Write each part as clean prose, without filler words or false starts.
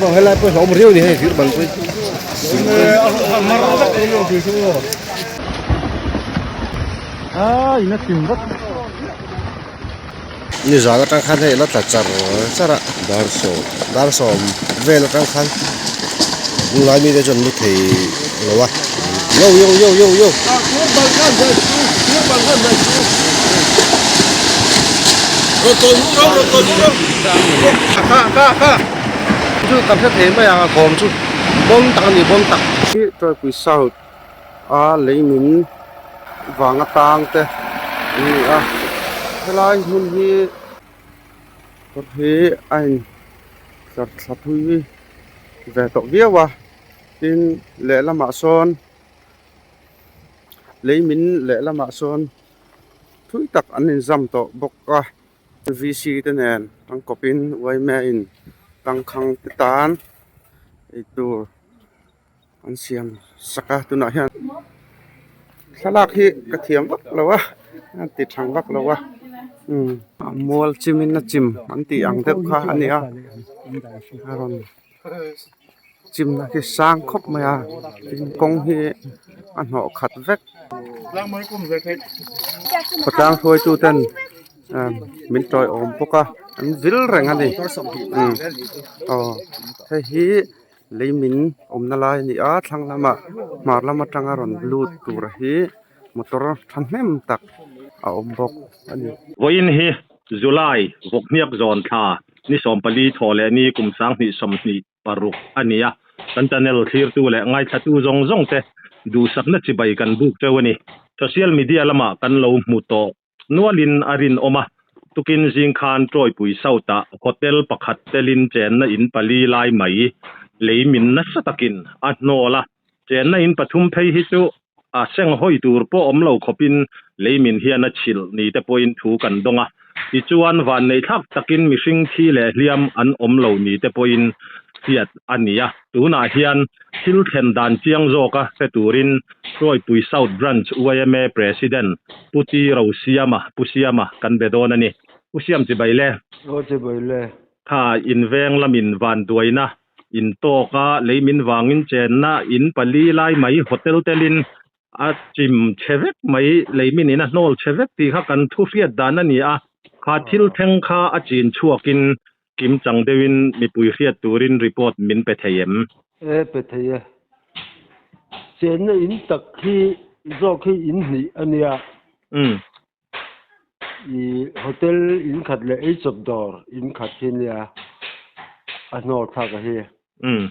Ro helai pawh hlauhawm riau a ni hei thir ban pawh hi. Nizan atang khan hei a la tla char char a dar sawm dar sawm vel atang khan tunlai mite chuan lu thei lo a yo yo yo yo yo. Chu kan hre thei mai ang a khawm chu bawm tak a ni bawm tak. Tawipui south a lei min vang atang te an ni a helai hmun hi kawr hi a in tlar thla thui ve tawh viau a tin lehlamah sawn lei min lehlamah sawn thui tak an inzam tawh bawk a V C te nen tangkawpin yma in tangkhang te tan eitur. An siam sak a tunah hian thlalak hi ka thiam vak lo a a ti thang vak lo a umm mual chim in a chim an tih ang deuh kha a ni a a rawn chim na khi sang khawp mai a tin kawng hi a hnawh khat vek khawtlang hruaitu ten min tawiawm bawk a an vil reng a ni umm aw hei hi. Lei min awmna lai a ni a thlang lamah hmar lam atanga rawn lut tur hi motor thahnem tak a awm bawk a ni. Vawiin hi July vawkhniak zawn thla ni 14 thaw leh ni kum 2026 a ni a, kan channel thlirtu leh ngaithlatu zawng zawng te duhsakna chibai kan buk teuh a ni. Social media lamah kan lo hmu tawh Nualin a rinawm a, tukin zing khan Tawipui South-ah hotel pakhat telin chenna in pali lai mai lei min nasa takin a hnawl a, chenna in pathum phei hi chu a seng hawi tur pawh awm lo khawpin lei min hian a chhilh ni te pawhin thu kan dawng a, tichuan vanneihthlak takin mihring thi leh hliam an awm lo ni te pawhin hriat a ni a, tunah hian Thil thlen dan chiang zawka hre turin Tawipui South Branch yma President Pu Ti Rosiama, Pu Siama, kan be dawn a ni. Pu Siam chibai le. Aw chibai le. Kha inveng lamin vanduaina in tawk a, lei min vangin chenna in pali lai mai hotel telin a chim chhe vek mai, lei min in a hnawl chhe vek tih kha kan thu hriat dan a ni a. Kha thil thleng kha a chin chhuakin Kim chang deuhin mipui hriat turin report min pe thei em? E, pe thei e. Chenna in tak hi zawk hi in hnih a nia. Umm. I hotel in khat leh eichawp dawr in khat hi nia a hnawr thlak a hi. Umm.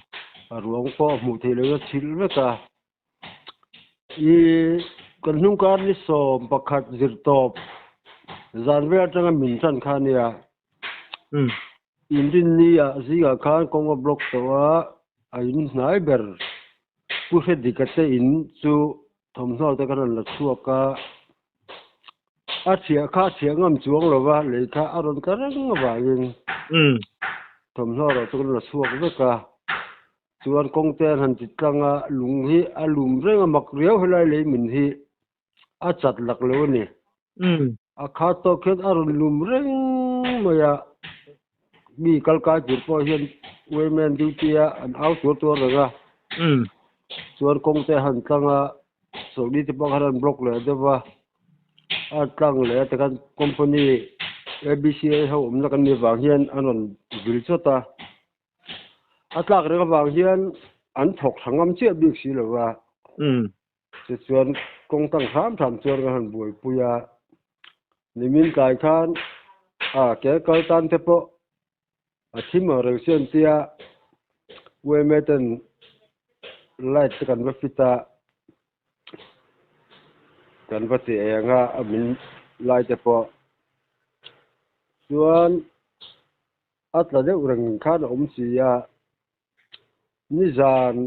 A ruang pawh a hmuh theih loh a chhilh vek a. I kan hnung kar ni 11 zir tawp zan vel atanga min tan kha nia. Inrinni ah zingah khan kawng a block tawh a, a in hnai ber Pu Hredika te in chu thawmhnaw te kan rawn la chhuak a, a chhiah kha a chhiah ngam chuang lo va, lei kha a rawn tla reng avangin thawmhnaw erawh chu kan la chhuak vek a. Chuan kawng te an han ti tlang a, lung hi a lum reng a, mak riau helai lei min hi a chat lak lo a ni. A khat tawk hian a rawn lum reng mai a, mi kal kai tur pawh hian women duty a an au tuar tuar reng a. Chuan kawng te a han tlang a, sawhli te pawh khan an block leh deuh va, a tlang leh a tikhan company ABCA ho awmna kan nih vang hian an rawn vil chawt a. A tlak reng avang hian an thawk tha ngam chiah bik si lo va. Tichuan kawng tang hram hram chuan kan han buaipui a, nimin tlai khan a ke kal tan te pawh a thim ang reng siam tia yma ten light te kan va fit a, kan va ti eng a a min lai te pawh chuan. A tla deuh reng khan a awm si a, nizan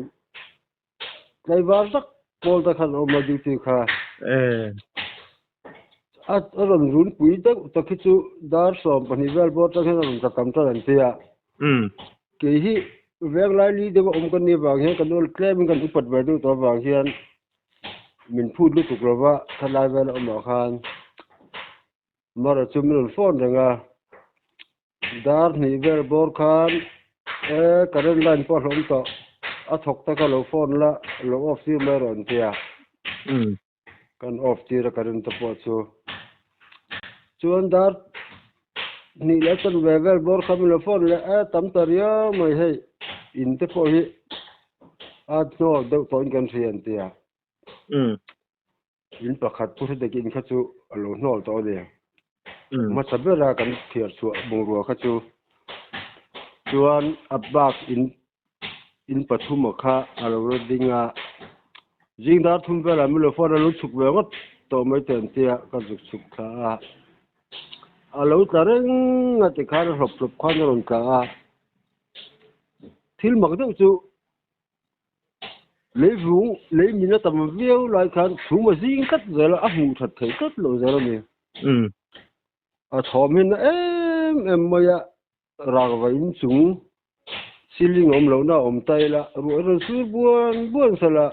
tlaivar tak pawl te khan a awm a duty kha. A rawn runpui deuh tak hi chu dar 12 vel bawr atang hian a rawn tla tam tan an ti a. Kei hi veng lai li deuh a awm ka nih avang hian ka nu tlem in kan upat ve deuh tawh avang hian min phut lutuk lo va, thalai vel a awmah khan. Mara chu min rawn phone reng a, dar hnih vel bawr khan e current line pawh a hlawm tawh, a thawk taka lo phone la, lo off tir mai rawh an ti a. Kan off tir a current te pawh chu. Chuan dar hnih leh chanve vel bawr khan min lo phone leh e tam ta riau mai hei in te pawh hi a hnawl deuh tawhin kan hria an ti a. In pakhat pu hre in kha chu a lo hnawl tawh a ni. Hmasa bera kan thiar chhuah bungrua kha chu chuan a bak in in pathuma kha a lo la ding a. Zing dar thum velah min lo phone a lo chhuk ve ngawt tawh mai te an tia ka zuk chhuk thla a. A lo tla reng a tikhan a hlawp hlawp khan a rawn tla a. Thil mak deuh chu Leivung lei min a tam viau lai khan chhum a zing tlat zel a, a hmuh that theih tlat lo zel a ni. A thawm hi na em em mai a, rakva inchung ceiling awm lohna a awm ta ila, ruah a rawn sur buan buan sela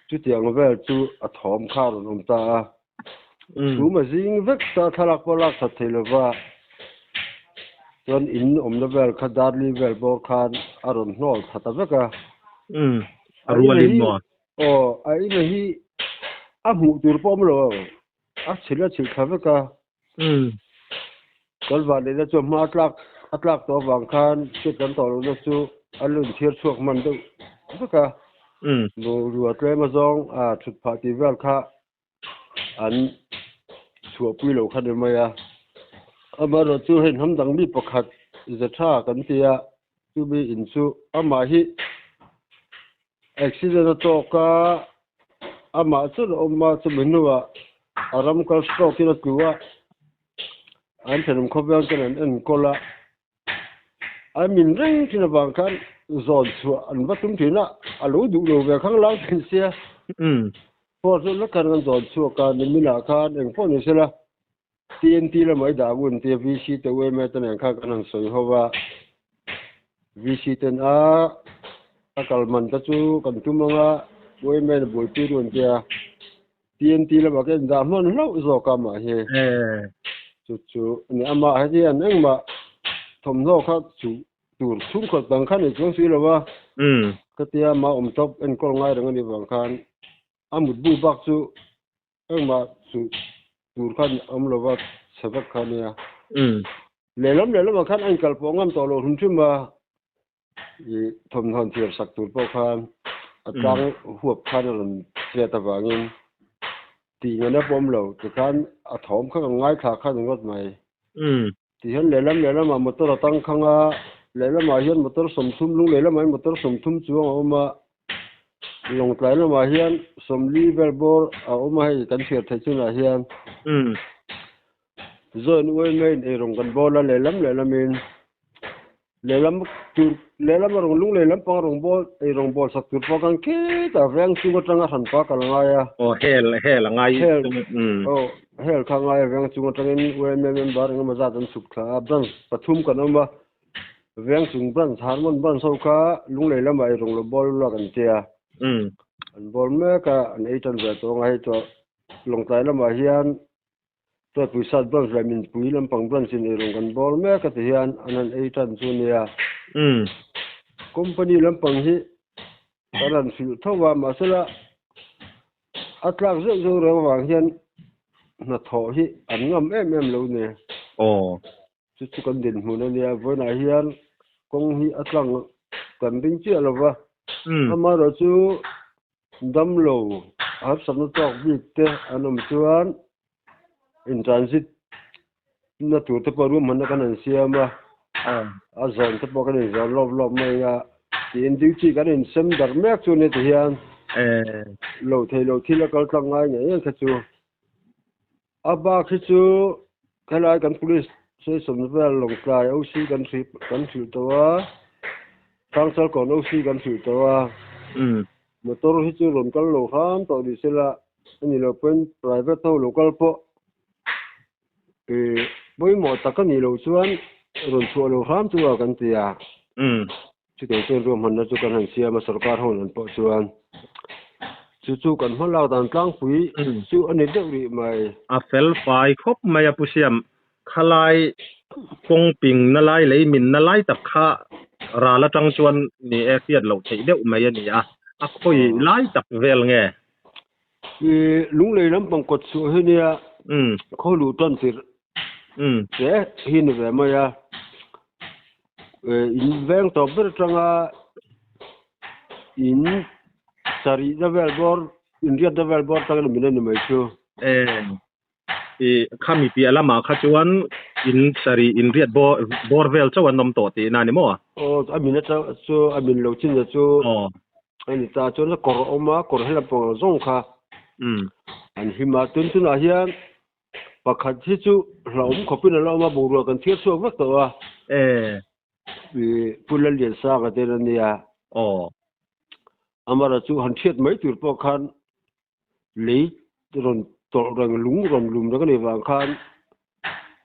chutiang vel chu a thawm kha a rawn awm ta a. Chhum a zing vek ta thlalak pawh lak that thei lova chuan in awmna vel kha darli vel bawr khan a rawn hnawl tha ta vek a. A rualin maw? Aw, a ina hi a hmuh tur pawh awm lo, a chhilh a chhilh thla vek a. Kan vanneihna chu hma tlak a tlak tawh avang khan chhiat kan tawh lohna chu a lun thiar chhuak hman deuh vek a. Bungrua tlem azawng a thut phah tih vel kha an chhuahpui lo kha ni mai a. Amaherawh chu hei hnam dang mi pakhat ze tha kan ti a, chumi in chu amah hi accident a tawk a, amah chu a awm a, chumi hnuah a ram kal stroke in a tlu a, an thenawm khawvel ten an enkawl a, an min reng thin avang khan zawn chhuah an va tum thin a, a lo duh lo ve khang lang thin sia. Pawh chu la khan kan zawn chhuak a, niminah khan eng pawh ni sela TNT lamah i dah ngun tia VC te UMA te nen khan kan han sawi ho va, VC ten a a kal man te chu kan tum ang a, UMA in a buaipui run tia TNT lamah ka indah hman hlauh zawk a mah hi. Chu chu a ni, amah hetiang engmah thawmhnaw kha chuh tur chhungkhat dang kha nei chuang si lo va, khatia amah awm tawp enkawl ngai reng a nih vang khan a mutbu bak chu Engmah chu tur khan awm lova chhe vek kha nia. Lehlam lehlamah khan a inkal pawh ngam tawh lo hrim hrim a, i thawmhnaw thiar sak tur pawh khan a tlang huap khan a rawn chet avangin tih ngaihna pawh awm lo tikhan a thawm kha ka ngaithla kha ni ngawt mai. Tihian lehlam lehlamah motor a tang khang a, lehlamah hian motor 30 lung lehlamah hian motor 30 chuang a awm a, lawngtlai lamah hian 40 vel bawr a awm a hei kan chhiar theih chunah hian Join uai maiin eirawng kan bawl a lehlam lehlamin lehlam tur lehlam a rawn lung lehlam pang a rawn bawl eirawng bawl sak tur pawh khan khitah veng chung atanga hranpa kal a ngai a. Aw hel hel a ngai Hel aw hel kha a ngai a veng chung atangin UMA member engemaw zat an chhuk thla a branch pathum kan awm a veng chung branch Harmon branch ho kha Lunglei lamah eirawng lo bawl ula kan tia an bawl mek a an ei tan ve tawh ang a hei tawh Lawngtlai lamah hian Chuan puisat branch leh minpui lampang branch in eirawng kan bawl mek a ti hian an han ei tan chu nia. Company lampang hi kan han hrilh tho a, mahsela a tlak zeuh zeuh reng avang hian hnathawh hi an ngam em em lo ni. Chu chu kan dinhmun a nia, vawiinah hian kawng hi a tlang kan ring chiah lo va, amaherawhchu Damlo harsatna tawk bik te an awm chuan in transit na tur te pawh ruahmanna kan han siam a, a zawn te pawh kan inzawn lawp lawp mai a, tiin duty kan insem darh mek chu ni ti hian lo thei lo thil a kal tlang ngai ngei ngei kha chu. A bak hi chu helai kan police station vel Lawngtlai OC kan hrih kan hrilh tawh a, Hrangchalkawn OC kan hrilh tawh a, motor hi chu rawn kal lo hram tawh ni sela a ni loh pawhin private ho lo kal pawh ih pawimawh tak a nih loh chuan rawn chhuah lo hram chu a kan ti a. Chutah chuan ruahmanna chu kan han siam a, sorkar ho nan pawh chuan. Chu chu kan hma lak dan tlangpui chu a ni deuh rih mai. A fel fai khawp mai a Pu Siam, khalai kawng ping na lai lei min na lai tak kha ral atang chuan ni e hriat loh theih deuh mai a ni a, a khawi lai tak vel nge? I lunglei lampang kawt chhuah hi nia khaw luh tan tirh te hi ni ve mai a, in veng tawp ber atanga in sarih na vel bawr inriat na vel bawr atangin min a ni mai chu. I khami piah lamah kha chuan in sarih inriat bawr bawr vel chauh an awm tawh tihna a ni maw? Aw, a min atang chu a min lo chin na chu a ni ta chuan a kawr a awm a, kawr helam pang ang zawng kha an him a. Tun tunah hian pakhat hi chu hlauhawm khawpin a la awm a, bungrua kan thiar chhuak vek tawh a. I Pu Lalliansanga te a nia. Aw. Amara chu han hriat mai tur pawh khan Lei rawn tawlh reng, lung rawn lum reng a nih vang khan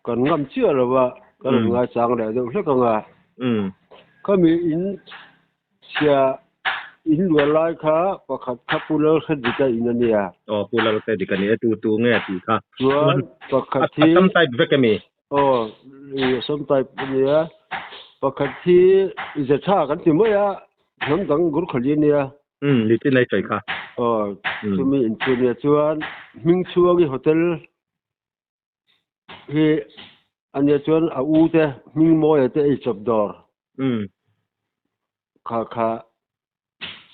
kan ngam chiah lo a, kan rawn ngaichang leh deuh hlek ang a. Khami in chhia in luah lai kha pakhat kha Pu Lalhredika in a nia. Aw, Pu Lalhredika ni e, tu tu nge tih kha. Chuan pakhat hi. A sam type vek emi? Aw, i sam type a nia. Pakhat hi i ze tha kan ti mai a, hnam dang Gurkhali a nia. Umm, ni chin ai sawi kha. Aw, chumi in chu nia chuan hming chhuang i hotel hi a nia chuan a u te hming mawi te ei chawp dawr. Umm. Kha kha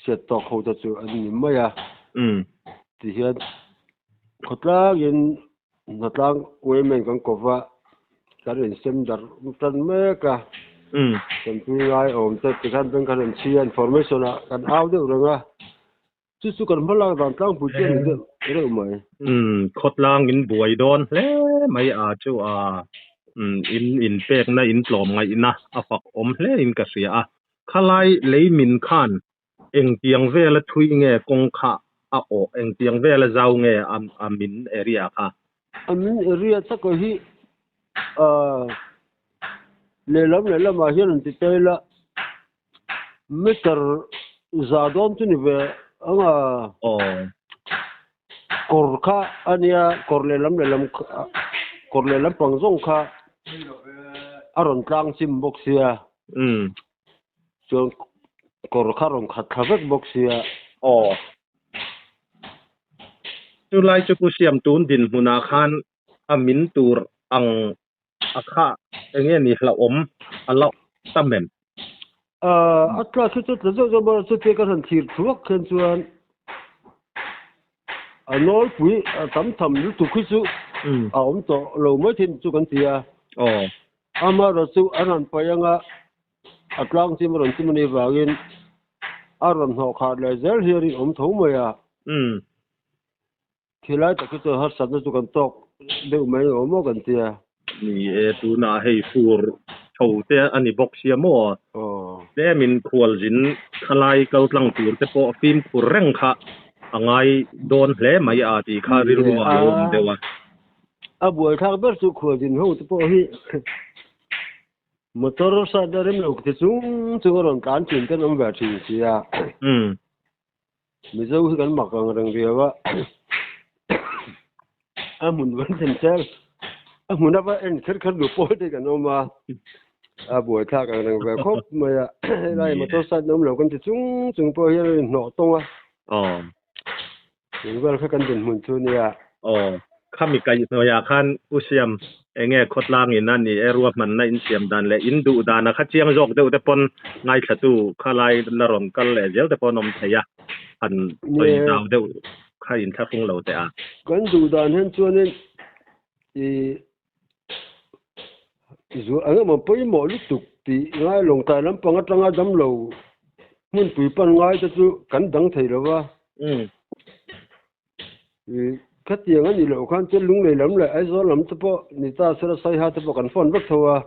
siat tawk ho te chu an ni mai a. Umm. Ti hian khawtlang in Hnatlang women kan ko va, kan insem darh tan mek a, kan pui ngai awm te tikhan bank khan an chhi a, information ah kan au deuh reng a, chu chu kan hmalak dan tlangpui chu a ni deuh reuh mai. Khawtlang in buai dawn hle mai a chu a in inpekna in tlawm ngaihna a fak awm hle in ka hria a, khalai lei min khan Engtiang vela thui nge kawng kha a awh? Engtiang vela zau nge a min area kha? A min area chak hi lehlam lehlamah hian an ti tail a, meter za dawn chu ni ve ang a. Aw. Kawr kha a nia, kawr lehlam lehlam kawr lehlam pang zawng kha a rawn tlang chim bawk sia. Umm. Chuan kawr kha rawn khat thla vek bawk sia. Aw. Chulai chu Pu Siam tun dinhmunah khan a min tur ang a kha enge ni hlauhawm a la tam em? A tla chu chu tla zeuh zeuh bawk a, chutia ka han thlir thuak khian chuan a nawlpui a tam tham lutuk hi chu a awm tawh lo mai thin chu kan ti a. Aw. Amaherawhchu chu an han paih anga a tlang chim a rawn chim anih vangin a rawn hnawh khat leh zel hian in awm tho mai a. Khilai tak hi chuan harsatna chu kan tawk deuh mai awm maw kan tia. Ni e, tunah hei fur tho te a ni bawk sia maw? Tlemin khualzin khalai kal tlang tur te pawh fimkhur reng kha a ngai dawn hle mai a tih kha rilru ah a lo awm deuh a. A buaithlak ber chu khualzin ho te pawh hi motor side a rem lo ti chung chung a rawn tlan thin te an awm ve thin sia. Mizo hi kan mak ang reng riau a, a hmun van thlen zel a hmun a va en kher kher duh pawl te kan awm a, a buaithlak ang reng ve khawp mai a, helai motor side awm lo kan ti chung chung pawh hian a inhnawh tawng a. Eng vel kha kan dinhmun chu nia. Aw, khami kaihhnuaiah khan Pu Siam enge khawtlang in a ni e ruahmanna in siam dan leh in duh dana kha chiang zawk deuh te pawn ngaithlatu kha lai la rawn kal leh zel te pawn awm thei a, han sawi zau deuh kha in thlahrung lo teh a. Kan duh dan hian chuanin i zu eng emaw pawimawh lutuk tih ngai lawngtlai lampang atanga damlo hmunpui pan ngai te chu kan dang thei lo va. Khatiang a nih loh khan chuan Lunglei lam leh Aizawl lam te pawh ni ta sela Saiha te pawh kan phone vek tho a,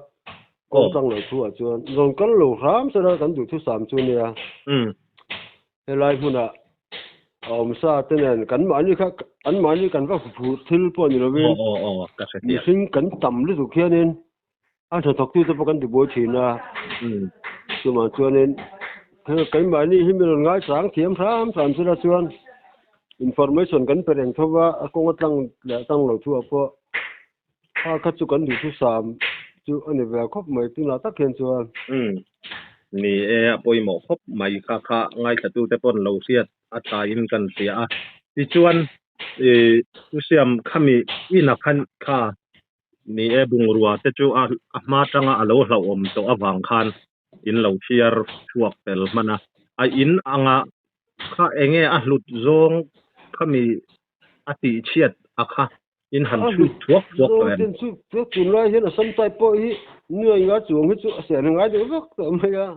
kawng tlang lo thu ah chuan rawn kal lo hram sela kan duhthusam chu nia. Helai hmunah a awm sa te nen kan mahni kha an mahni kan va huphuh thil pawh ni lovin mihring kan tam lutuk hianin a hnathawktu te pawh kan tibuai thin a. Chumah chuanin keimahni hi mi rawn ngaichang thiam hram hram sela chuan. Information kan pe reng tho va, a kawng atlang leh atang lo thu ah pawh kha kha chu kan duhthusam chu a ni ve khawp mai tunah tak hian chuan. Umm ni e, a pawimawh khawp mai kha kha ngaithlatute pawn lo hriat a tlaiin kan hria a. Tichuan ih Thusiam khami ina khan kha ni e bungrua te chu a hma tanga a lo hlauhawm tawh avang khan in lo thiar chhuak tel hman a, a in anga kha enge a hlut zawng khami a tih chhiat a kha in han chhut thuak thuak tawh em? Zawng chhut thuak tunlai hian a sam type pawh hi nuai nga chuang hi chu a sen ngai deuh vek tawh mai a.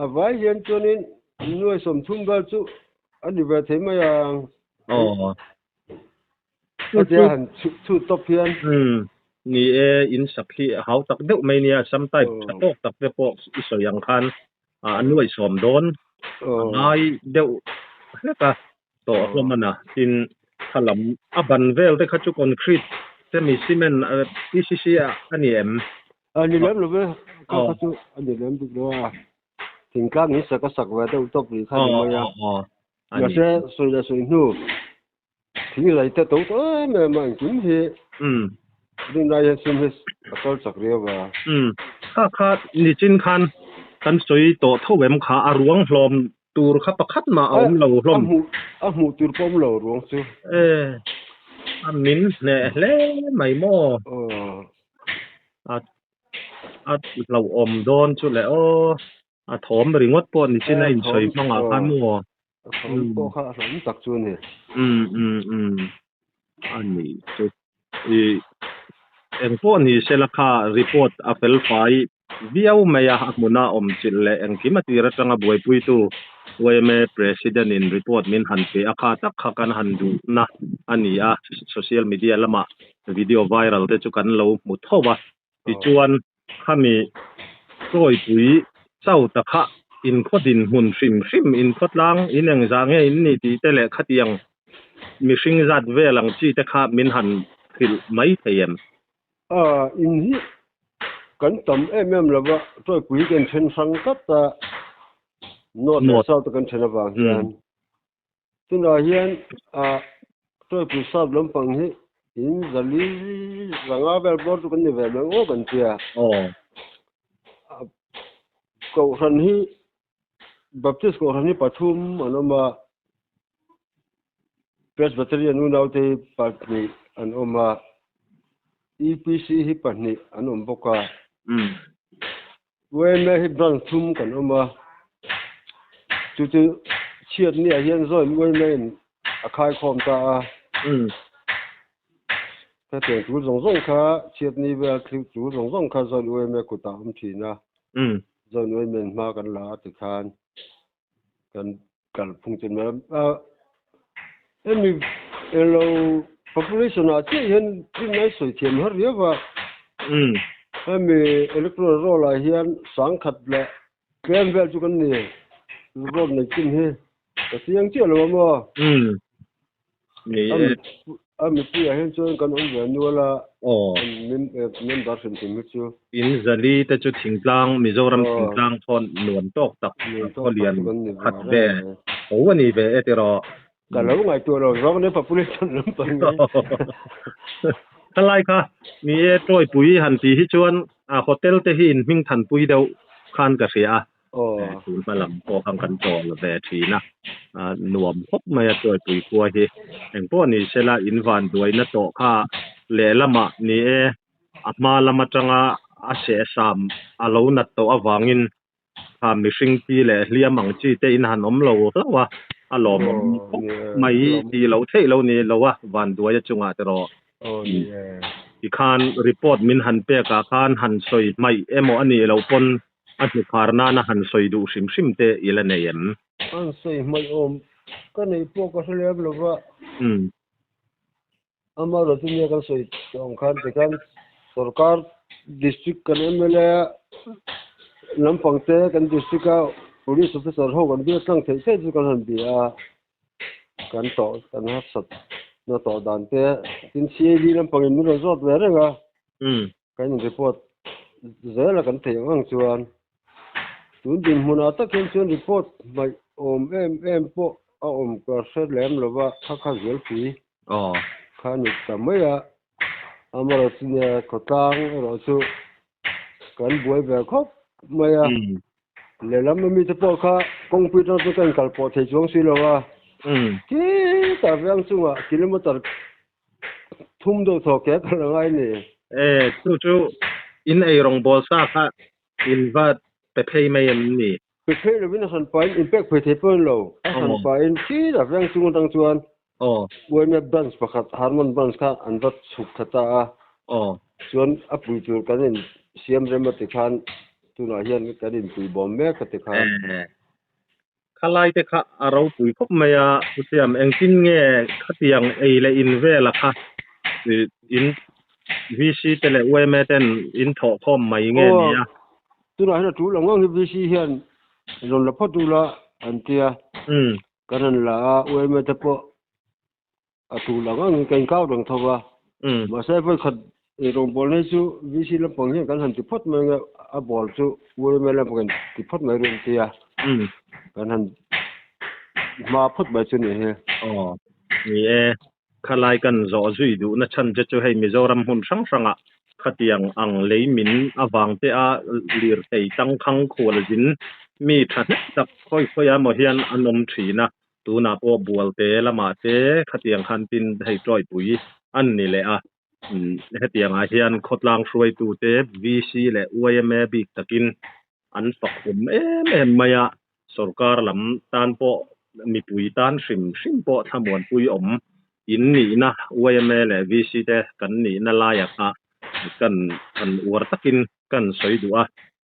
A vai hian chuanin nuai 30 vel chu a ni ve thei mai ang. Aw. A tia han chhut tawp hian. Umm ni e, in sak hi a hau tak deuh mai nia, sam type tha tawk tak te pawh i sawi ang khan a nuai sawm dawn a ngai deuh hlek a tawh hlawm a na. Tin, kha lam a ban vel te kha chu concrete te mi cement PCC a ni em? A ni lem lo ve, kha kha chu a ni lem bik lo a, thingtlang in sak a sak ve deuh tawp rih kha a ni mai a. Mahse sawi leh sawi hnu thing lei te to to em em a engkim hi rinlai hian sum hi a kal chak riau a. Kha kha nichin khan kan sawi tawh tho em kha a ruang hlawm tur kha pakhat mah a awm lo hlawm. A hmuh tur pawh awm lo ruang chu. E a min hneh hle mai maw. A hlauhawm dawn chu le aw. A thawm ringawt pawh ni chin a insawi hmangah khan maw? A thawm pawh kha a hlawm tak chu a ni. Umm umm umm a ni chu. I eng pawh ni sela kha report a fel fai viau mai a, a hmuna awm chilh leh engkim a tir atanga buaipuitu yma President in report min han pe a kha tak kha kan han duhna a ni a, social media lamah video viral te chu kan lo hmu tho a, tichuan Khami tawipui chau ta kha inkhaw dinhmun hrim hrim, inkhawtlang in engzah nge in ni tih te leh khatiang mihring zat vel ang chi te kha min han hrilh mai thei em? A, in hi kan tam em em lo va, tawipui kan then hrang tlat a, North leh South a kan then avang hian. Tunah hian ah tawipui sap lampang hi in zali zanga vel bawr chu kan ni ve mai aw kan tia. Kohhran hi Baptist kohhran hi pathum an awm a, Presbyterian unaute hi pahnih an awm a, EPC hi pahnih an awm bawk a. Yma hi branch thum kan awm a, chu chu chhiatni ah hian zawin yma in a khaikhawm ta a, hetiang tul zawng zawng kha chhiatni vel thil tul zawng zawng kha zawin yma kutah a awm thin a, zawin yma in hma kan la a tikhan kan kalphung chu a hemi elo population ah chiah hian rinna i sawi thiam har riau a hemi electoral roll ah hian sangkhat leh tlem vel chu kan ni vote nei chin hi ka chiang chiah lo a maw. Ni e. A mipui ah hian chuan kan awm ve nual a, member hrim hrim hi chu. In zali te chu thingtlang, Mizoram thingtlang thawn nuam tawk tak khaw lian khat ve tho a ni ve e tiraw. Ka lo ngaihtuah lo zawng ania population lampang hi. Khalai kha ni e Tawipui han tih hi chuan hotel te hi in hming thanpui deuh khan ka hria a. Tun hma lam pawh khan kan chawl ve thin a, nuam khawp mai a Tuaipui khua hi. Engpawh ni sela in van duaina tawh kha lehlamah ni e, a hma lam atanga a sehsam a lo nat tawh avangin kha mihring thi leh hliam ang chi te in han awm lo hlauh a, a lawmawm khawp mai tih loh theih lo ni lo a van duai a chungah te rawh. Tikhan report min han pek ah khan han sawi hmaih emaw a nih loh pawn A hnukhar nana han sawi duh hrim hrim te i la nei em? An sawi hmaih awm ka neih pawh ka hre lem lo va. Amaherawhchu chu nia kan sawi tawh ang khan tikhan sorkar district kan mla lampang te kan district a police officer ho kan biak tlang theih theih chu kan han bia a, kan tawh kan harsat na tawh dan te tin CAD lampangin min rawn zawt ve reng a. Kan in report zel a kan theih ang ang chuan tun dinhmunah tak hian chuan report hmaih awm em em pawh. a awm ka hre lem lo va, kha kha zualpui kha a ni ta mai a. Amaherawhchu nia khawtlang erawh chu kan buai ve khawp mai a. Lehlam a mite pawh kha kawngpui atang chuan ka inkal pawh thei chuang si lo a. Khitah veng chungah kilometer thum deuh thaw ke kal a ngai ni. E, chu chu in ei rawngbawl sa kha in va pe phei mai em ni? Pe phei lovin a hran pahin in pek phei thei pawh a ni lo. A hran pahin khitah veng chung atang chuan YMA branch pakhat Harmon branch kha an va chhuk thla ta a. Chuan a pui tur kan in siam rem a ti khan tunah hian kan in pui bawm mek a ti khan. Khalai te kha a ropui khawp mai a, chutiang engtin nge khatiang ei leh in vela kha in VC te leh yma ten in thawh khawm mai nge ni a? Aw, tunah hian a tul ang ang hi VC hian rawn la phawt ula an tia, kan rawn la a, yma te pawh A tul ang angin ka inkau reng tho va, mahse vawikhat eirawng bawl nei chu VC lampang hian kan han ti phawt mai ang a, a bawl chu UMA lampang in ti phawt mai reng tia kan han hma phawt mai chu ni hi. Aw, ni e, khalai kan zawh zui duhna chhan che chu hei Mizoram hmun hrang hrangah khatiang ang lei min avang te a lirthei tangkhang khual zin mi thahnem tak khawi khawi ah maw hian an awm thin a, Tunah pawh Bualte lamah te khatiang khan tin hei tawipui an ni leh a, hetiangah hian khawtlang hruaitute VC leh yma bik takin an fakhum em em mai a, sorkar lam tan pawh mipui tan hrim hrim pawh thlamuanpui awm in nihna yma leh VC te kan nihna laia kha kan han uar takin kan sawi duh a,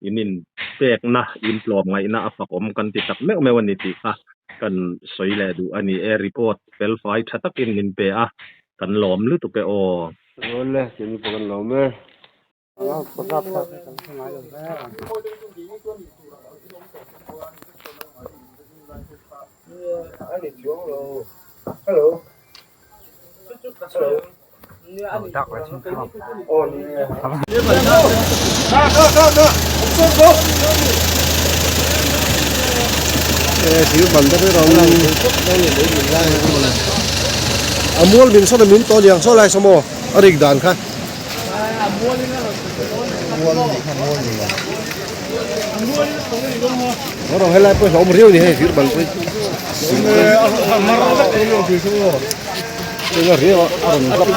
in inpekna, in tlawmngaihna a fakawm kan ti tak meuh meuh a ni tih kha kan sawi leh duh a ni e. Report felfai tha takin min pe a, kan lawm lutuk e aw. Awle, keini pawh kan lawm e. A mual min sawn a min tawh aniang saw lai saw maw a rik dan kha. Rawng helai pawh hlauhawm riau a ni hei thir ban pawh hi. Eng a riau a a rawn hlap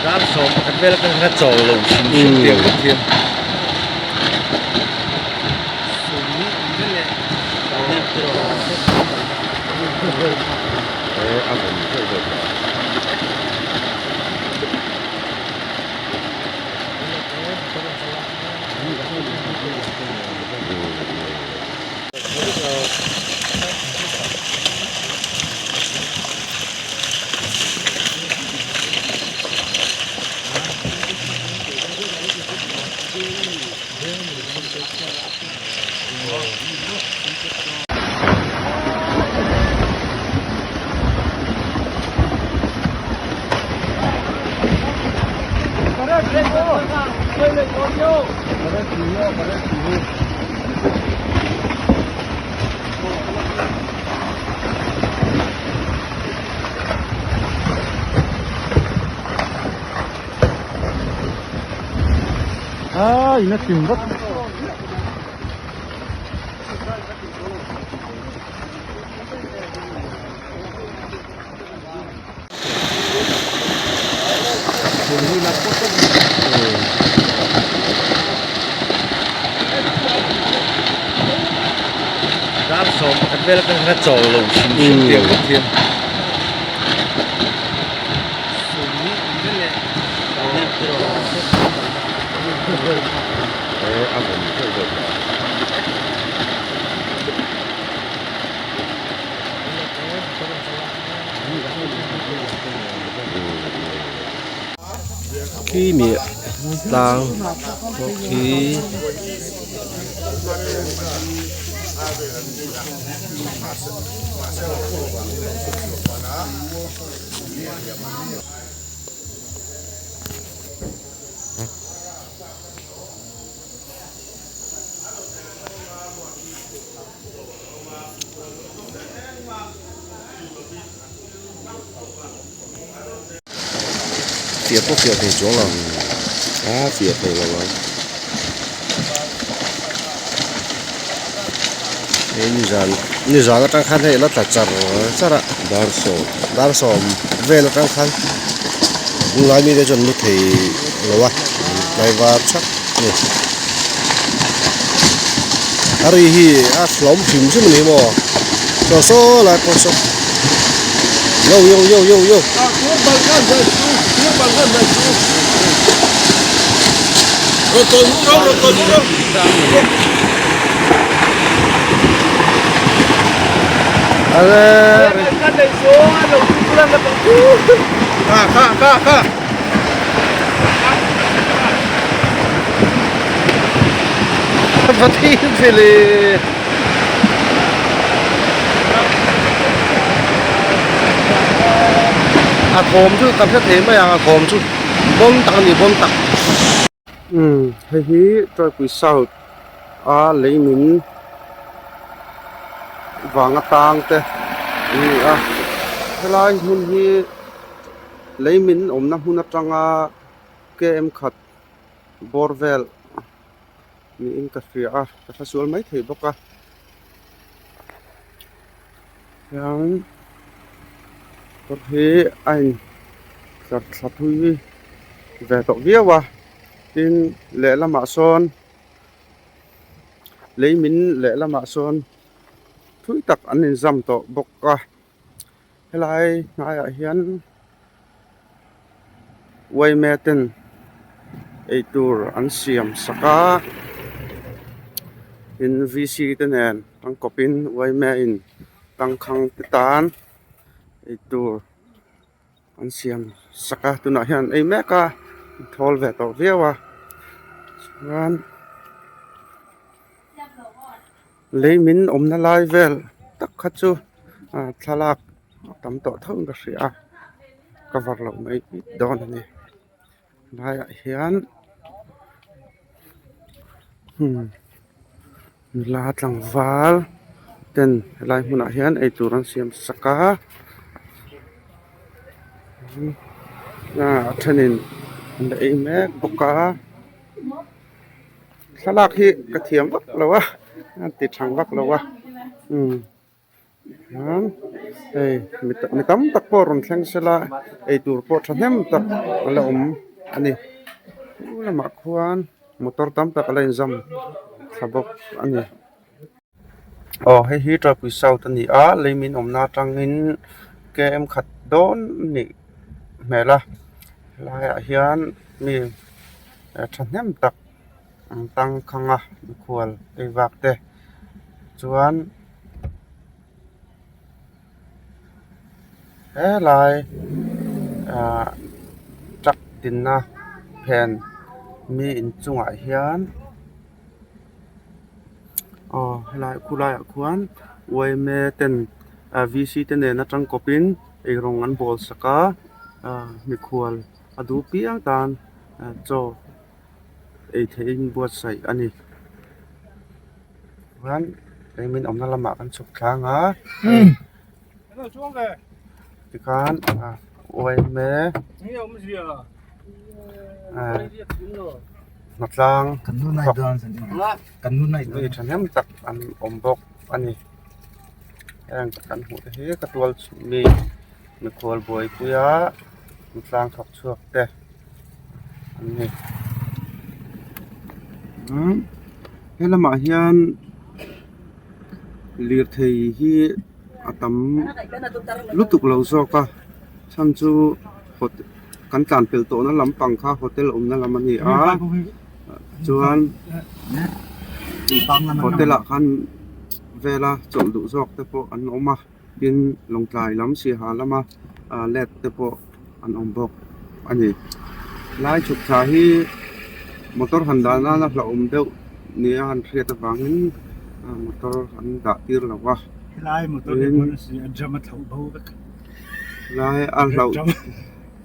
Dar sawm pakhat vel atang khan a chawl lo hrim hrim tiang vek hian. A in a chim vak. Dar sawm pakhat vel atang khan a chawl lo hrim hrim tiang vek hian. Khi mi tlang pawh khi. Fiah pawh fiah thei chuang lo. A fiah thei lo ang. Hei nizan nizan atang khan hei a la tla char char a. Dar sawm. Dar sawm vel atang khan tunlai mite chuan lu thei lo a tlaivar thak a ni. A ri hi a hlawm hrim hrim a ni maw saw saw lai pawh saw yo yo yo yo yo. A thawm chu kan hre thei mai ang a thawm chu bawm tak a ni bawm tak. Umm hei hi Tuaipui South a lei min vang atang te an ni a helai hmun hi lei min awmna hmun atanga km khat bawr vel niin ka hria a ka hre sual mai thei bawk a hian kawr hi a in tlar thla thui ve tawh viau a tin lehlamah sawn lei min lehlamah sawn thui tak an inzam tawh bawk a helai hnaiah hian. Uaime ten eitur an siam sak a tin v c te nen tangkawp in uaime in tangkhang te tan eitur an siam sak a tunah hian an ei mek a an thawl ve tawh viau a chuan lei min awmna lai vel tak kha chu thlalak a tam tawh tho in ka hria a cover loh mai dawn a ni helaiah hian hmm nula tlangval ten helai hmunah hian eitur an siam sak a a thenin an la ei mek bawk a. Thlalak hi ka thiam vak lo a a ti thang vak lo a umm hei mi tam tak pawh rawn thleng sela eitur pawh thahnem tak a la awm a ni chu lamah khuan motor tam tak a la inzam thla bawk a ni. Aw hei hi Tuaipui South a ni a leimin awmna atangin km khat dawn a nih hmel a helaiah hian mi thahnem tak an tangkhang a mikhual ei vak te chuan helai ah truck dinna phen mi inchungah hian. Aw helai khulaiah khuan yma ten ah v c te nen atang kawpin eirawng an bawl sak a ah mikhual a duh piang tan chaw ei theihin buatsaih a ni chuan leimin awmna lamah kan chhuk tlang a tikhan ah yma ah hnatlang mi thahnem tak an awm bawk a ni heng kan hmuh te hi ka tual mi mikhual buaipui a hnatlang thawk chhuak te an ni umm he lamah hian lirthei hi a tam lutuk lo zawk a chhan chu kan tlan pel tawhna lampang kha hotel awmna lam a ni a chuan hotel ah khan vela chawlh duh zawk te pawh an awm a tin lawngtlai lam saiha lama ah let te pawh an awm bawk a ni lai chhuk thla hi motor han dah nana hlauhawm deuh nia han hriat avangin. Motor an dah tir lo a. Helai a hlauh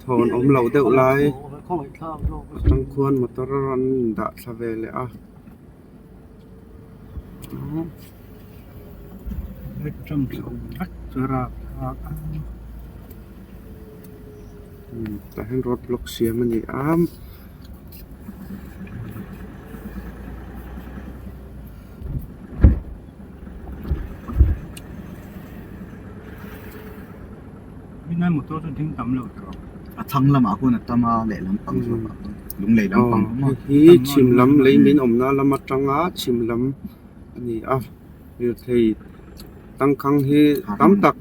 thawn awm loh deuh lai atang khuan motor an dah thla ve leh a. Tah hian road block siam a ni a. Hei hi chhim lam lei min awmna lam atanga chhim lam a ni a lirthei tangkhang hi tam tak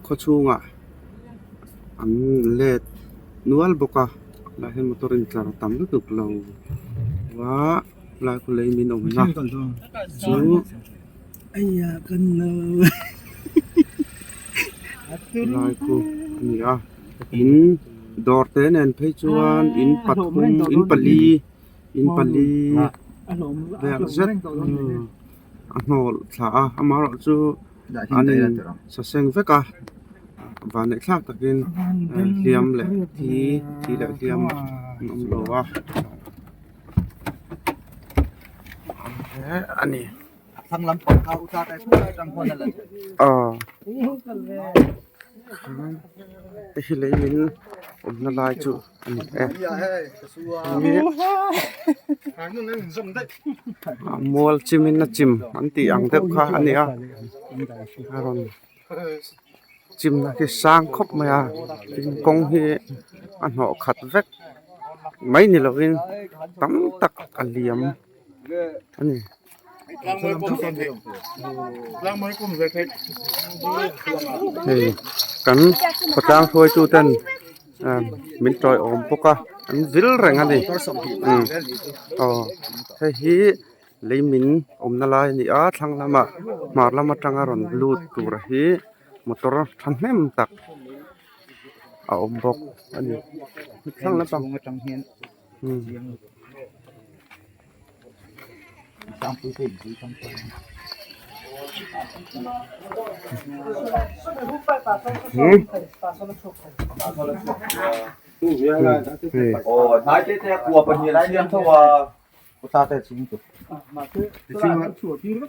khaw chhungah an let nual bawk a lah hian motor in tlar tam lutuk lo a lai khu lei min awmna chu. Lai khu a ni a in dawr te nen phei chuan in pathum in pali in pali vel zet a hnawl thla a amaherawhchu an in saseng vek a vanneih thlak takin hliam leh thi thi leh hliam an awm lo a a ni. Aw hei hi lei min awmna lai chu a ni e mual chimin a chim an tih ang deuh kha a ni a a rawn chimna hi sang khawp mai a tin kawng hi a hnawh khat vek mai ni lovin tam tak a liam a ni. Hei kan khawtlang hruaitu ten min tawiawm bawk a an vil reng a ni aw hei hi lei min awmna lai a ni a thlang lamah hmar lam atanga rawn lut tur hi motor thahnem tak a awm bawk a ni thlang lampang.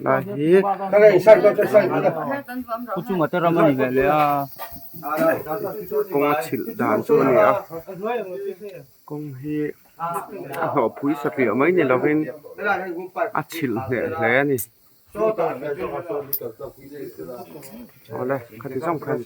Lai hi kawng a chhilh dan chu a ni a. Kawng hi a hnawh phui satliah mai ni lovin a chhilh hneh hle a ni. Awle khati zawng khan.